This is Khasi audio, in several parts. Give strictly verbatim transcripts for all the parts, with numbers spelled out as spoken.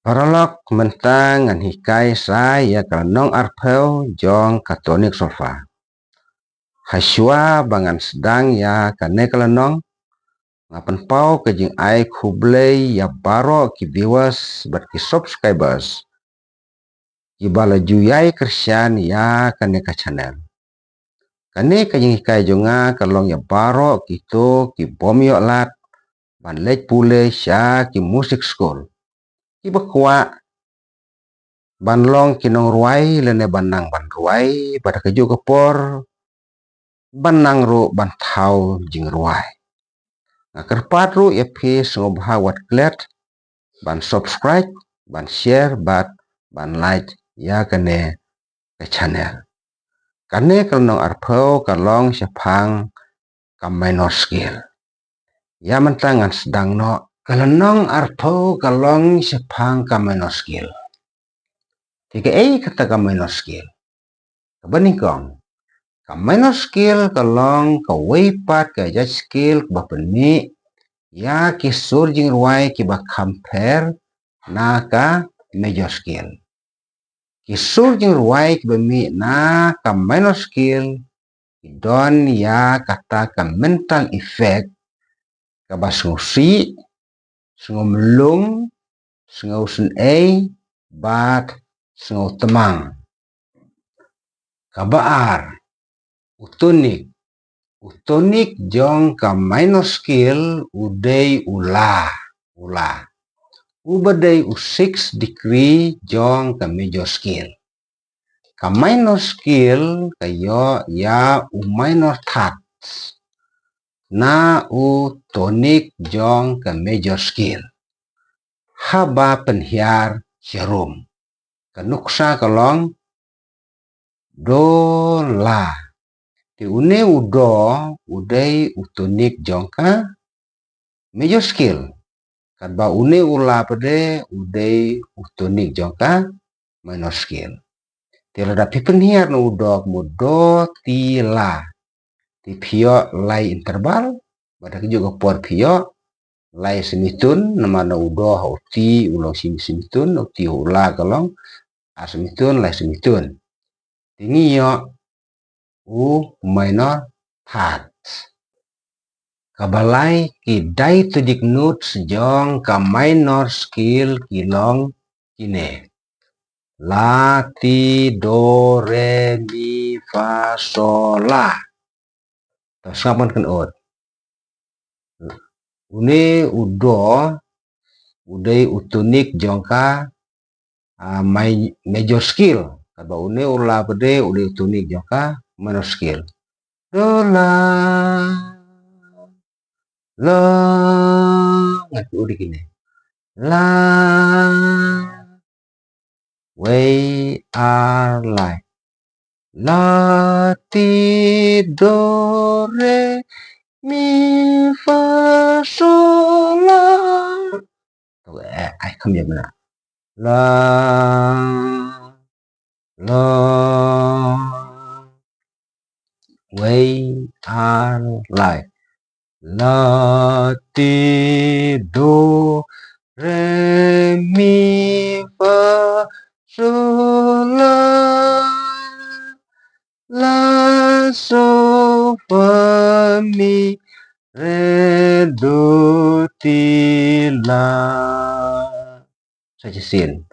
Paralok, mynta ngan hikai sa ïa ka lynnong arphew jong ka tonic solfa. Hashwa ba ngan sdang ïa kane ka lynnong, nga pynpaw ka jingai khublei ïa baroh ki viewers bad ki subscribers kiba la ju ïai kyrshan ïa kane ka channel. Kane ka jinghikai jong nga ka long ïa baroh kito kibym ïoh lad ban leit pule sha ki music school, kiba kwah ban long ki nongrwai lane ban nang ban rwai, bad ha kajuh ka por ban nang ruh ban thaw jingrwai. Nga kyrpad ruh ïa phi sngewbha wat klet ban subscribe, ban share bad ban like ïa kane ka channel. Kane ka lynnong arphew ka long shaphang ka minor scale. Ïa mynta ngan sdang noh. Ka lynnong arphew ka long shaphang ka minor scale. Te kaei kata ka minor scale? Kaba nyngkong, ka minor scale ka long kawei pat ka jait scale kaba pynmih ïa ki sur jingrwai kiba kham pher na ka major scale. Ki sur jingrwai kiba mih na ka minor scale ki don ïa kata ka mental effect kaba sngewsih, sngewmlung, sngewsynei bad sngewtmang. Kaba ar, u tonic. U tonic jong ka minor scale u dei u la, u la. Uba dei u sixth degree jong ka major scale. Ka minor scale ka ïoh ïa u minor third na u tonic jong ka major scale. Haba pynhiar sharum, ka nuksa ka long do la. Te une u do u dei u tonic jong ka major scale. Katba une u la pat de u dei u tonic jong ka minor scale. Te lada phi pynhiar na u do mo do ti la, te phi ïoh lai interval, bad ha kajuh ka por phi ïoh lai semitun, namar na u do ha u ti u long shim semitun, u ti u la ka long ar semitun, lai semitun. Te ngi ïoh u minor third. Kaba lai, ki diegetic notes jong ka minor scale ki long kine: la, ti, do, re, mi, fa, so, la. To sngap ngan kynnoh. Une u do u dei u tonic jong ka, ah, ma-, major scale. Katba une u la pat de u dei u tonic jong ka minor scale. Do la, la, ngan kynnoh kine. La, wei, ar, lai. La, ti, do, re, mi, fa, so, la. To, eh, ai, kham ïa mena. La, la, wei, ar, lai. La, ti, do, re, mi, fa, so, la. La, so, fa, mi, re, do, ti, la. Sa shisien.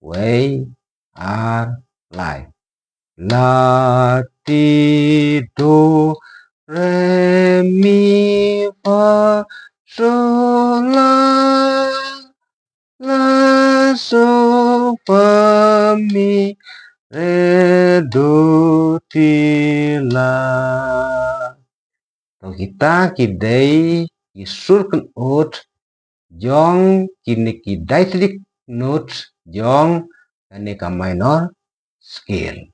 Wei, ar, lai. La, ti, do, re, mi, fa, so, la. La, so, fa, mi, re, do, ti, la. To kita ki dei ki sur kynnoh jong kine ki diegetic notes jong kane ka minor scale.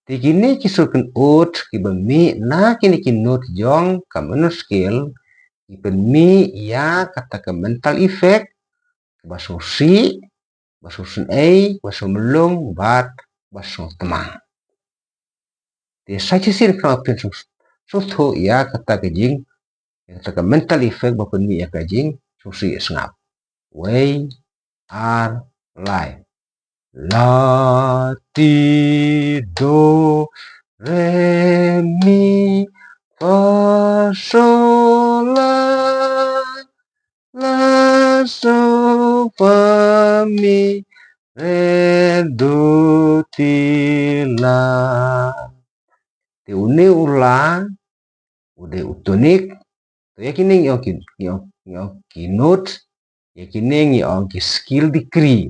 Te kine ki sur kynnoh kiba mih na kine ki notes jong ka minor scale ki pynmih ïa kata ka mental effect kaba sngewsih, ba sngewsynei, ba sngewmlung bad ba sngewtmang. Te sa shisien khnang phin sngewthuh ïa kata ka jing, ïa kata ka mental effect ba pynmih ïa ka jingsngewsih, sngap. Wei, ar, lai. La, ti, do, re, mi, fa, so, la. La, so, fa, mi, re, do, ti, la. Te une u la u dei u tonic. To ïa kine ngi ong ki, ngi ong, ngi ong ki note. Ïa kine ngi ong ki scale degree.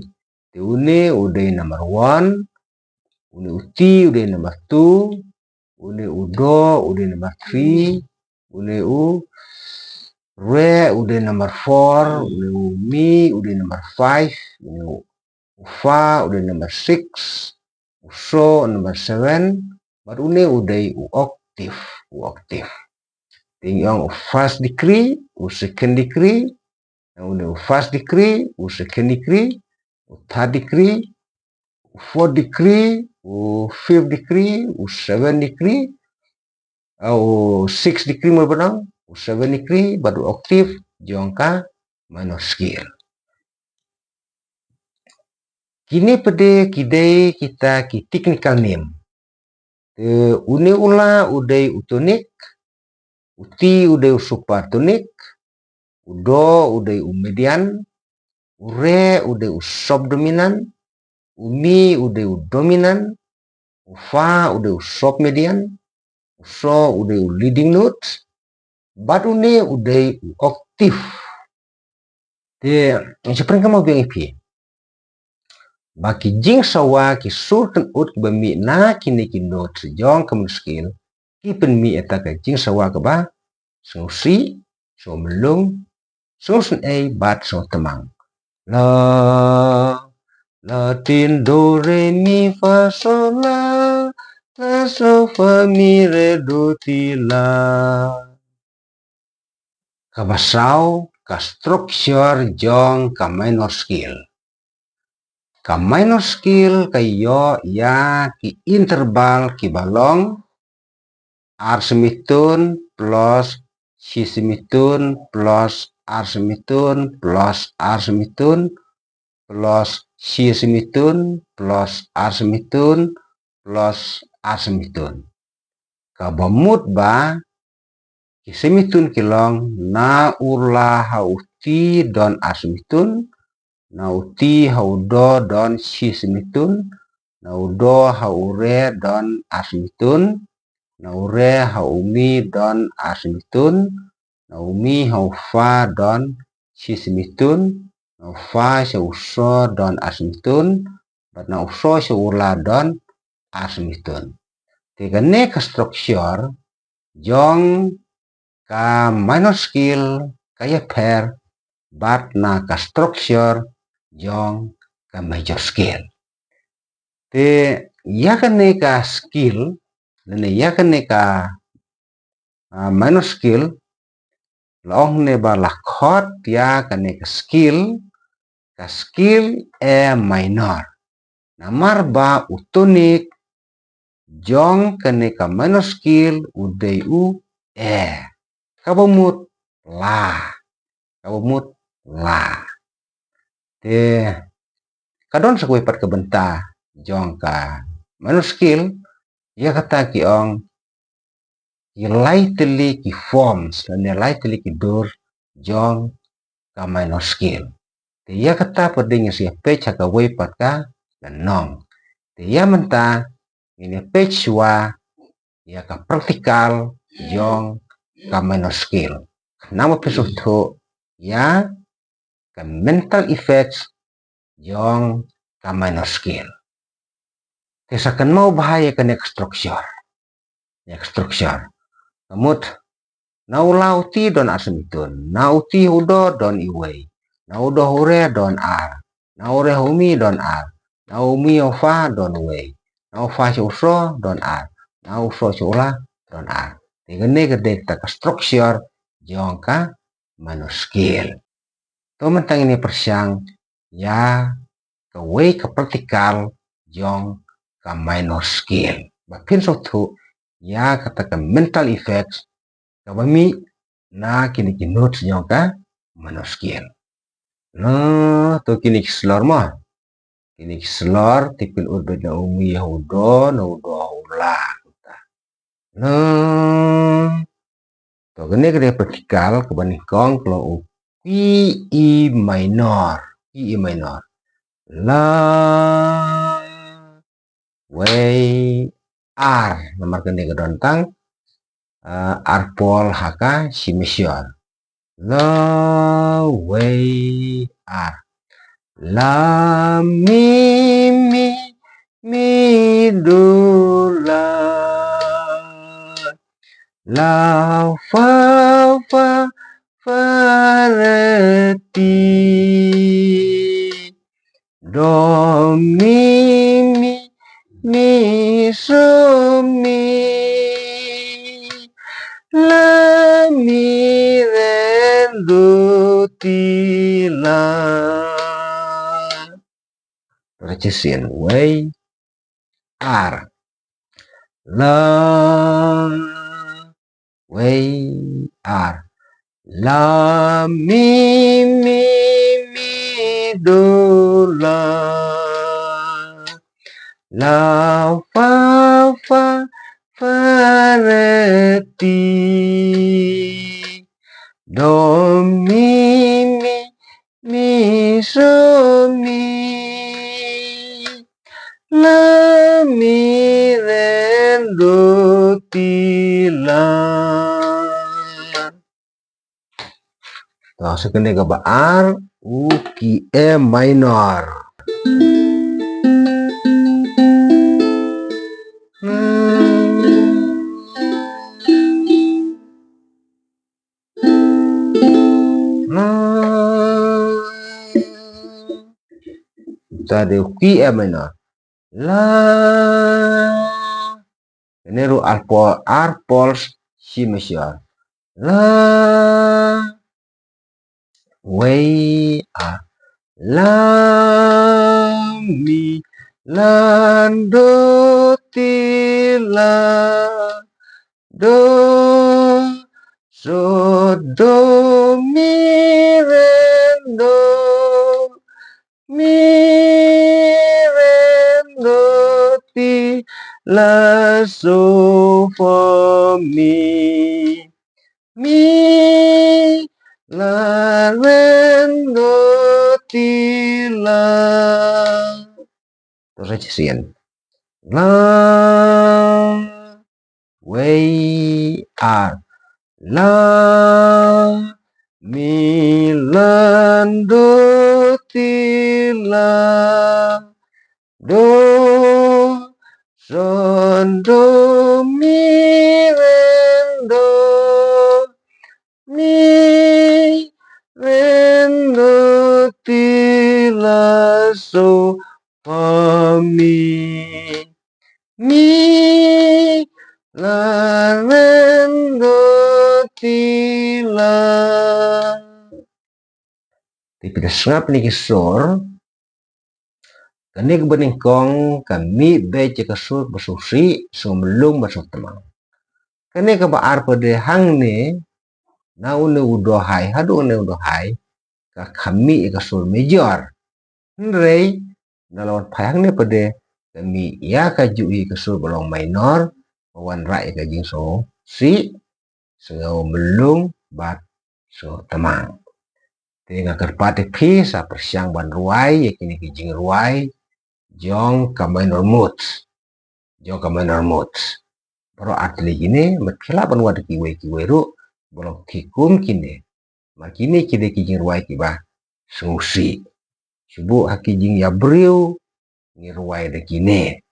Te une u dei number one, une u ti u dei number two, une u do u dei number three, une u re u dei number four, une u mi u dei number five, une u fa u dei number six, u so number seven, bad une u dei u octave, u octave. Te ngi ong u first degree, u second degree, une u first degree, u second degree, u third degree, u fourth degree, u fifth degree, u seventh degree, u sixth degree mo bnang, u seventh degree, bad u octave jong ka minor scale. Kine pat de ki dei kita ki technical name. Te une u la u dei u tonic, u ti u dei u supertonic, u do u dei u median, u re u dei u subdominant, u mi u dei u dominant, u fa u dei u submedian, u so u dei u leading note, bad une u dei u octave. Te, nga shu pyrkhat mo biang ïa phi ba ki jingsawa ki sur kynnoh kiba mih na kine ki note jong ka minor scale ki pynmih ïa ka jingsawa kaba sngewsih, sngewmlung, sngewsynei bad sngewtymmen. La, la, ti, do, re, mi, fa, so, la, la, so, fa, mi, re, do, ti, la. Kaba saw, ka structure jong ka minor scale. Ka minor scale ka ïoh ïa ki interval kiba long ar semitun plus shi semitun plus ar semitun plus ar semitun plus shi semitun plus ar semitun plus ar semitun. Kaba mut ba ki semitun ki long na u la ha u ti don ar semitun, na u ti ha u do don shi semitun, na u do ha u re don ar semitun, na u re ha u mi don ar semitun, na u mi ha u fa don shi semitun, na u fa sha u so don ar semitun, bad na u so sha u la don ar semitun. Te kane ka structure jong ka minor scale ka ïapher bad na ka structure jong ka major scale. Te ïa kane ka scale, lane ïa kane ka, ah, minor scale, la ong ne ba la khot ïa kane ka scale, ka scale A minor. Namar ba u tonic jong kane ka minor scale u dei u A. Kaba mut la. Kaba mut la. Te ka don sa kawei pat ka bynta jong ka minor scale, ïa kata ki ong ki lai tylli ki forms, lane lai tylli ki dur jong ka minor scale. Te ïa kata pat de ngin sa ïa peit ha kawei pat ka lynnong. Te ïa mynta ngin ïa peit shuwa ïa ka practical jong ka minor scale. Namar phi sngewthuh ïa ka mental effects jong ka minor scale. Te sa kynmaw bha ïa kane ka structure. Ïa ka structure. Ka mut, na u la u ti don ar semitun, na u ti u do don iwei, na u do u re don ar, na u re u mi don ar, na u mi u fa don wei, na u fa sha u so don ar, na u so sha u la don ar. Te kane ka dei kata ka structure jong ka minor scale. To mynta ngin ïa pyrshang ïa kawei ka practical jong ka minor scale. Ba phin sngewthuh ïa kata ka mental effects kaba mih na kine ki notes jong ka minor scale. Na to kine ki slur mo. Kine ki slur te phin ud beit na u mi ha u do, na u do ha u la. Kumta. Na. To kane ka dei practical kaba nyngkong ka long u key E minor. Key E minor. La. Wei. Ar. Namar kane ka don tang, ah, ar pol ha ka C major. La wei ar. La mi mi mi do la. La fa fa fa re ti. Do mi mi mi so mi. La mi re do ti la. Repetition. Wei ar. La wei ar. La mi mi mi do la. La fa fa fa re ti. Do mi mi mi so mi. La mi re do ti la. To, sa kane kaba ar, u key E minor. Ta dei u key E minor. La. Kane ruh ar pol, ar pol C major. La. Wei ar. La mi la do ti la. Do so do mi re do. Mi re do ti la so fa mi. Mi la re do ti la. To sa shisien. La wei ar. La mi la do ti la. Do so do mi re do. Mi re do ti la so fa mi. Mi la re do ti la. Te phi da sngap ïa kine ki sur. Kane kaba nyngkong ka mih beit ïa ka sur ba sngewsih, sngewmlung bad sngewtmang. Kane kaba ar pat de hangne, na une u do high haduh une u do high, ka kham mih ïa ka sur major. Hynrei na la wan phai hangne pat de ka mih ïa kajuh hi ka sur ba long minor, ba wanrah ïa ka jingsngewsih, sngewmlung bad sngewtmang. Te nga kyrpad ïa phi sa pyrshang ban rwai ïa kine ki jingrwai jong ka minor mode. Jong ka minor mode. Baroh ar tylli kine, bad phi lah ban wad ïa kiwei kiwei ruh ba long ki kum kine. Namar kine ki dei ki jingrwai kiba sngewsih. Shu buh ha ki jingïabriew ngi rwai da kine.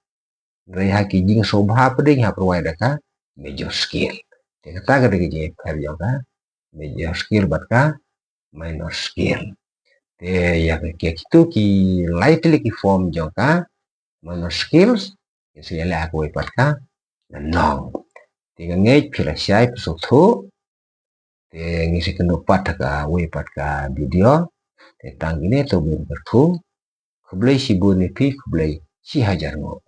Hynrei ha ki jingsngewbha pat de ngi hap rwai da ka major scale. Te kata ka dei ka jingïapher jong ka major scale bad ka minor scale. Te ïa ka, ïa kitu ki lai tylli ki form jong ka minor scales, ngin sa ïaleh ha kawei pat ka lynnong. Te nga ngeit phi la shai phi sngewthuh. Te ngin sa ïakynduh pat ha kawei pat ka video. Te tang kine to, bun kyrkhu. Khublei shibun ïa phi, khublei shihajar nguh.